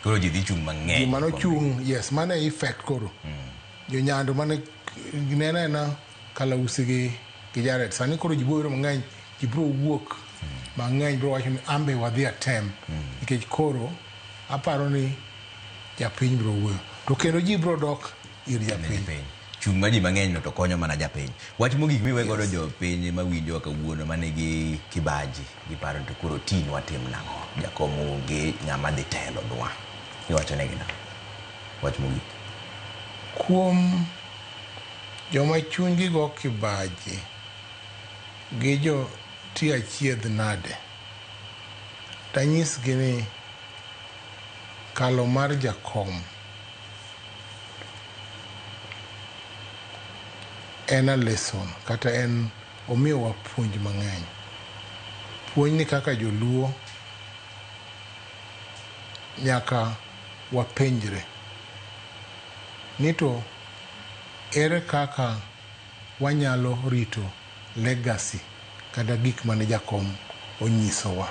Koro ji dhi chung' mang'eny. Ji manochung', yes, mano e effect koro. Jonyando mane neno anena Kalausi gi Jared. Sani koro ji biro mang'eny, ji biro wuok mang'eny biro wacho ni ambe wadhi atem. Nikech koro aparo ni japiny biro wuoyo. To kendo ji biro dok ir japiny. Japiny. Chung' ma ji mang'eny no to konyo mana japiny. Wach mogik miwe godo jopiny mawinjowa kawuono manigi kibaji, giparo ni to koro tiny watim nang'o? Jakom onge, ng'ama dhi telonwa. Iwacho negi nang'o? Wach mogik. Kuom joma chunygi go kibaji gi jo ti achiedh nade, tanyisgi ni kalo mar jakom en a lesson kata en omiyowa puonj mang'eny. Puonj ni kaka joluo nyaka wapenjre ni to ere kaka wanyalo rito legacy kata gik mane jakom onyisowa.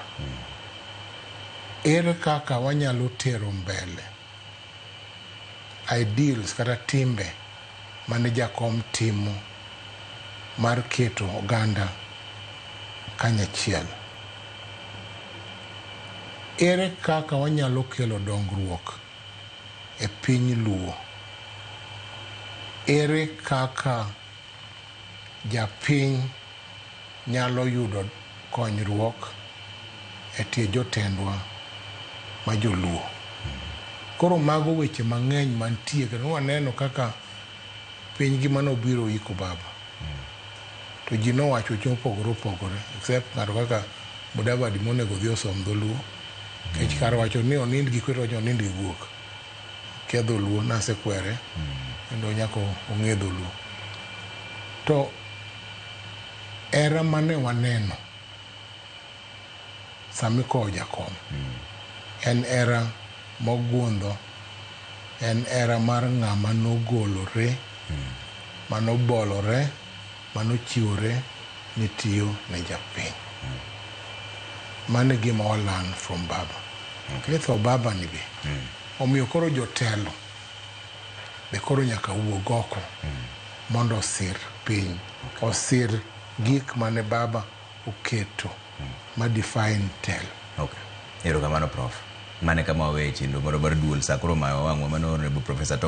Ere kaka wanyalo tero mbele ideals kata timbe mane jakom timo mar keto oganda kanyachiel. Ere kaka wanyalo kelo dongruok e piny Luo? Ere kaka japiny nyalo yudo konyruok e tie jotendwa ma joluo? Koro mago weche mang'eny mantie kendo waneno kaka piny gima nobiro iko baba. To ji nowacho weche mopogore opogore except ng'ato kaka Mudavadi monego odhi osom dholuo. Nikech kar wacho ni onind gi kwe to owacho ni onind gi guok. Kia dholuo nasekwere kendo nyaka ong'e dholuo. To hera mane waneno sama ikowo jakom en hera mogundho, en hera mar ng'ama nogolore, manobolore, manochiwore ni tiyo ne japiny. Mano e gima wa learn from baba. Ni tho baba ni be omiyo koro jotelo be koro nyaka wuog oko mondo osir piny, osir gik mane baba oketo ma define telo. Okay. Erokamano Prof. Mane kama waweyo chenro marwa mar duol sa koro mayo wang'wa mano Honorable Professor Tom.